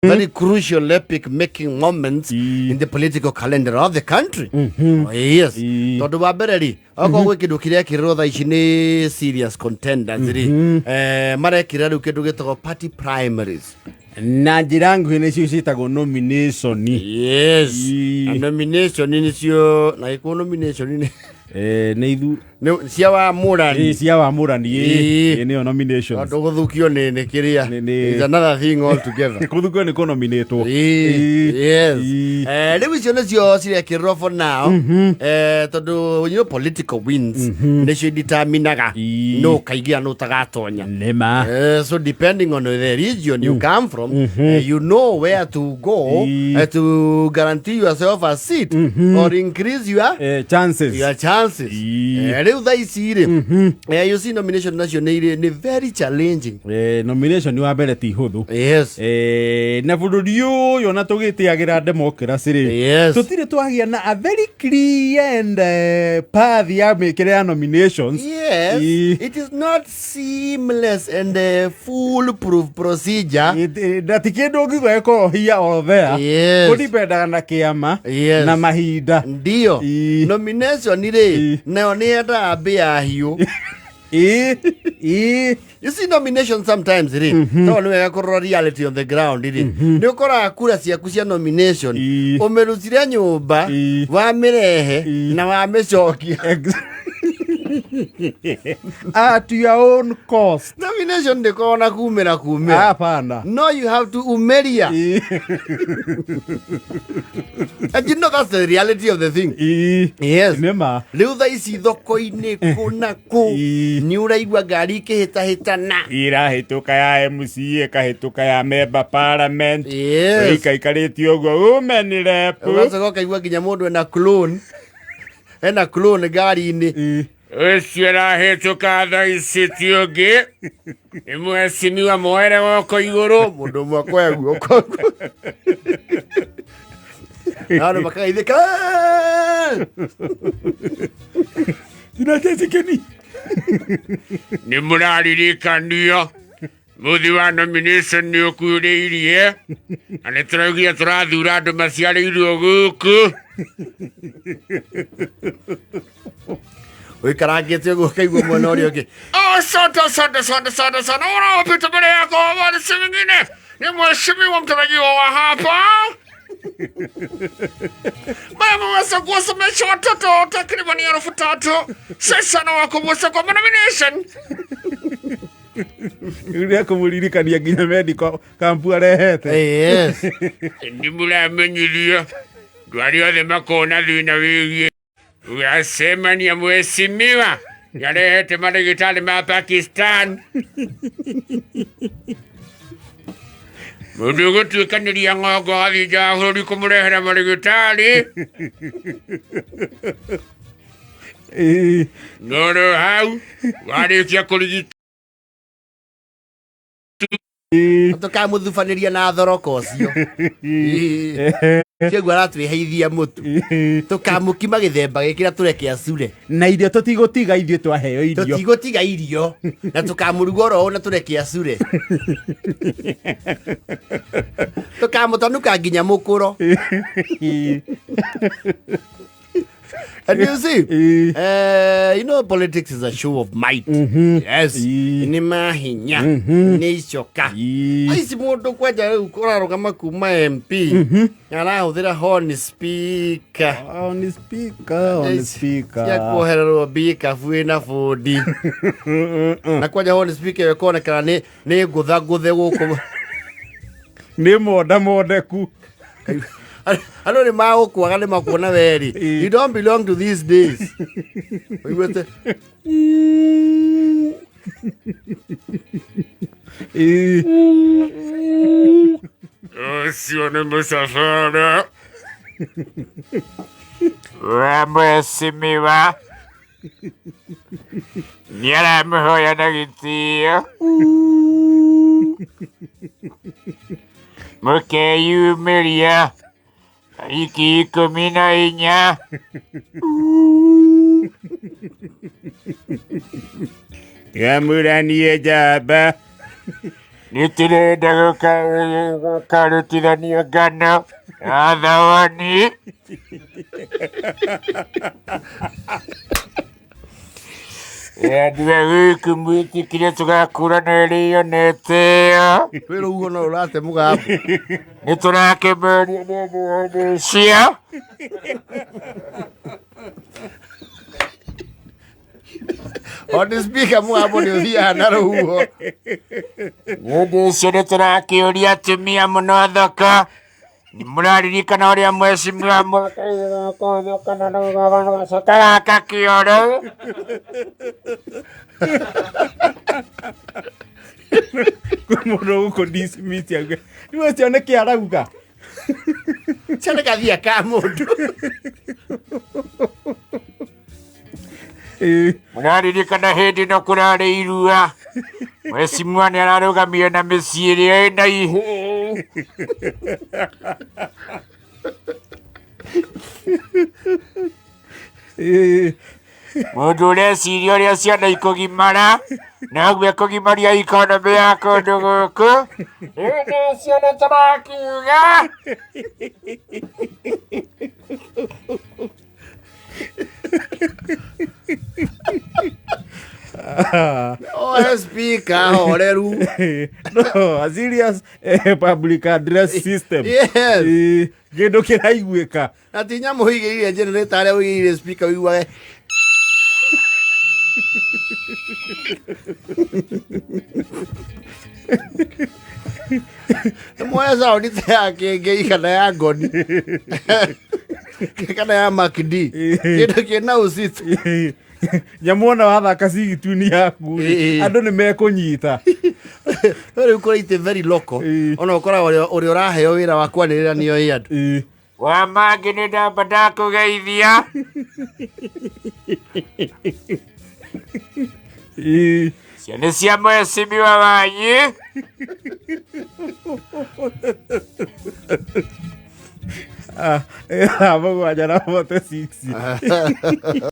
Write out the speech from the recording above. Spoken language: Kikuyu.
Very crucial epic making moments in the political calendar of the country. Oh, yes. Tondũ wa mbere rĩ, okorwo gwĩ kĩndũ kĩrekĩrĩrwo thaa ici nĩ serious contenders rĩ, marekĩrĩra rĩu kĩndũ gĩtagwo party primaries. Na njĩra nguhĩ nĩcio ciĩtagwo nomination. Yes. Na nomination nĩcio, na gĩkũyũ nomination nĩ Nĩ ithu nĩ cia wamũrani. Ĩ, cia wamũrani. Ĩ. Ĩ, nĩyo nominations. Tondũ gũthukio nĩ kĩrĩa is another thing altogether. Kũthukio nĩ kũnominatwo. Yes. Rĩu icio nĩcio cirekĩrĩrwo for now. Tondũ you know political wins nĩcio determinaga nũ ũkaingĩra, nũ ũtagatonya. Nĩma. So depending on the region you come from, you know where to go to guarantee yourself a seat or increase your chances. Your chances. Rĩu thaa ici rĩ, you see nomination nacio nĩ irĩ nĩ very challenging. Nomination wa mbere ti hũthũ. Na bũrũri ũyũ na tũgĩtĩagĩra democracy rĩ, tũtirĩ twagĩa na a very clear and path ya mĩkĩre ya nominations. Yes. It is not seamless and foolproof procedure. Na ti kĩndũ ũngiuga gĩkorwo here or there. Kũdipendaga na kĩama na mahinda. Ndio. Nomination rĩ, nayo nĩ yendaga mbĩa hiũ. Ĩ, ĩ. You see nomination sometimes rĩ, tondũ nĩ wega kũrora reality on the ground rĩ, nĩ ũkoraga kura ciaku cia nomination ũmĩrutire nyũmba, wamĩrehe na wamĩcokia. At your own cost. Nomination ndĩkoragwo na kumĩra kumĩra. Hapana. No, you have to umeria. And you know that's the reality of the thing. Yes. Nĩma. Rĩu thaa ici thoko-inĩ kũ na kũ nĩ ũraigua ngari ikĩhĩtahĩtana. Irahĩtũka ya MCA, ĩkahĩtũka ya member parliament. Ĩikaikarĩtie ũguo women rep. Ũgacoka ũkaigua nginya mũndũ ena clone, ena clone ngari-inĩ. Ũcio ĩrahĩtũka thaa ici ti ũngĩ nĩ mheshimiwa moere goko igũrũ. Mũndũ ũmwe akoya guoko na andũ makageithĩka. Sinatetikeni nĩ mũraririkanio mũthi wa nomination nĩ ũkuhĩrĩirie na nĩ tũraugire tũrathura andũ maciarĩirwo gũkũ. Ũikarangĩte ũguo ũkaigua mwena ũrĩa ũngĩ. Asante, asante, asante, asante sana. Unaopita mbele yako habari si nyingine ni mheshimiwa mtarajiwa wa hapa ambaye ameweza kuwasomesha watoto takriban 3000. Sasa nawakumbusha kwa nomination. Rĩu nĩekũmũririkania nginya medical camp arehete. Yes. Nĩ mũramenyithio andũ arĩa othe makoragwo na thĩna wĩgiĩ ũgacemania mheshimiwa nĩarehete mandagĩtarĩ ma Pakistan. Mũndũ ũgũtuĩkanĩria ng'ongo agathiĩ nja wa bũrũri kũmũrehera marĩgĩtarĩ noro hau warĩkia kũrigita. Tũkamũthubanĩria na thoroko ũcio kĩguo aratwĩheithia mũtu, tũkamũkima gĩthemba gĩkĩra tũreke acure. Na irio tũtigũtiga, ithuĩ twaheo irio. Tũtigũtiga irio na tũkamũruga oro ũũ na tũreke acure, tũkamũtanuka nginya mũkũro. And you see, you know, politics is a show of might. Yes. Nĩ mahinya, nĩ icoka. Aici mũndũ kwanja rĩu ũrarũgama kuma MP, arahũthĩra horn speaker. On speaker, on speaker. Cia kuohererwo mbikabu ĩna bũndi. Na kwanja horn speaker ĩyo ĩkonekana nĩ ngũthangũthe gũkũ. Nĩ monda mondeku. Andũ nĩ magũkwaga, nĩ makuona weri. You don't belong to these days. Ũiguĩte? Ũcio nĩ mũcabara wa mheshimiwa nĩaramũhoya na gĩtĩo mũkeyumĩria tariki 14. Yamũranie njamba. Nĩ tũrenda gũkarutithania ngano na thawani. Andũ a gũkũ mwĩtĩkire tũgakũrana ĩrĩo na ĩtĩo. Kwĩ rũhuho no rũrate mũgambo. Nĩ tũrakĩmeria nĩ ũndũ wa ũndũ ũcio. On speaker mũgambo nĩ ũthiaga na rũhuho. Nĩ ũndũ ũcio nĩ tũrakĩũria atumia mũno thoko. Mũraririkana ũrĩa mwecimiwa gaka kĩoro. Kwĩ mũndũ gũkũ dismiss auge rĩu ũcio nĩkĩ arauga? Cio nĩ kathia ka mũndũ. Mũraririkana hĩndĩ ĩno kũrarĩ irua. Mwecimiwa nĩ ararũgamire na mĩciĩ ĩrĩa ĩna ihĩĩ. Mũndũ ũreciria ũrĩa ciana ikũgimara noguo ekũgimaria ikonomĩ ya kũndũ gũkũ. Hĩndĩ ũcio nĩ tũrakiuga. Oe speaker horeru. No, a serious public address system. Yes. Kĩndũ kĩraiguĩka. Na ti nyamũ ũigĩrĩire generator harĩa ũigĩrĩire speaker ũiguage. Nĩmoya sound ta ya kĩngei kana ya ngoni kana ya MacD kĩndũ kĩna ũcitũ. Nyamũ ona wathaka cigituni yaku rĩ, andũ nĩ mekũnyita. No rĩu kũrĩ itĩ very local. Ona ũkoraga ũrĩa ũraheo wĩra wa kwanĩrĩra nĩoĩ andũ. Wa mangĩ nĩ ndamba ndakũgeithia. Ciana cia mwecimiwa wanyu. 7 na 46.